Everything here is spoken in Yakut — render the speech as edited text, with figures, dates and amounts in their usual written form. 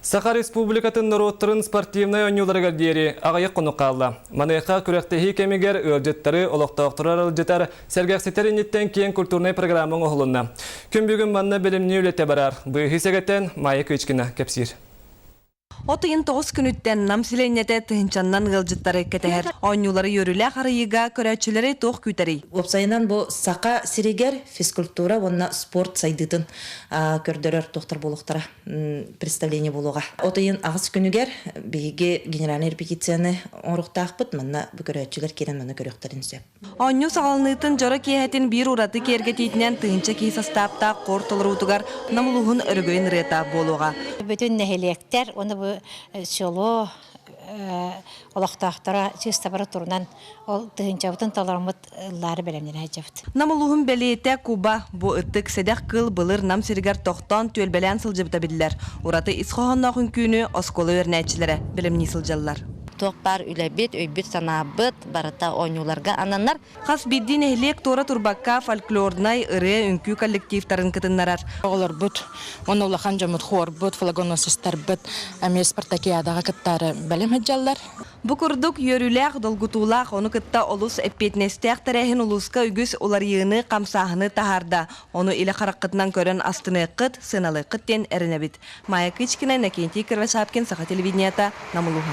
Саха Республикатын норуоттарын спортивнай оонньууларыгар диэри аҕыйах хонук хаалла. Маныаха күрэхтэһии кэмигэр ыалдьыттары, олохтоохтору аралдьытар, сэргэхситэр инниттэн киэҥ культурнай программа оҥоһулунна. Күн бүгүн манна бэлэмнии үлэтэ барар. Быыһыы сэгэтэн Майя Кычкина кэпсиир. От ыйын тоҕус күнүттэн Нам сэлиэнньэтэ тыһыынчаннан ыалдьыттары кэтэһэр. Оонньуулары үөрүүлээх арыйыыга көрөөччүлэри туох күүтэрий? Уопсайынан бу Саха сиригэр физкультура уонна спорт сайдыытын көрдөрөр туохтар буолуохтара представление буолуоҕа. От ыйын аҕыс күнүгэр биһиги генеральнай репетицияны оҥоруохтаахпыт. Манна бу көрөөччүлэр киирэн манна көрүөхтэрин сөп. Оонньуу саҕаланыытын дьоро киэһэтин биир ураты киэргэтиитинэн тыһыынча киһи састааптаах хор толоруутугар Нам улууһун өрөгөйүн ырыата буолуоҕа. Бүтүн нэһилиэктэр уонна бу село олохтоохторо чыыстабары турунан ол тыһыынчабытын толороммут ыллаары бэлэмнэнэ сылдьабыт. Нам улууһун бэлиэтэ Куба бу ытык сэдэх кыыл былыр Нам сиригэр тохтоон түөлбэлээн сылдьыбыта биллэр. Ураты ис хоһоонноох үҥкүүнү оскуола үөрэнээччилэрэ бэлэмнии сылдьаллар. Туох баар үлэбит, өйбүт-санаабыт барыта оонньууларга ананар. Хас биирдии нэһилиэк туора турбакка фольклорнай, ырыа, үҥкүү коллективтарын кытыннарар. Оҕолорбут уонна улахан дьоммут хуорбут, флагоносецтарбыт эмиэ спартакиадаҕа кыттаары бэлэм сылдьаллар. Бу курдук үөрүүлээх, долгутуулаах, ону кытта олус эппиэтинэстээх тэрээһин улууска үгүс уларыйыыны, хамсааһыны таһаарда. Ону илэ хараххытынан көрөн астыныаххыт, сыаналыаххыт диэн эрэнэбит. Майя Кычкина, Иннокентий Кривошапкин, Саха телевидениета, Нам улууһа.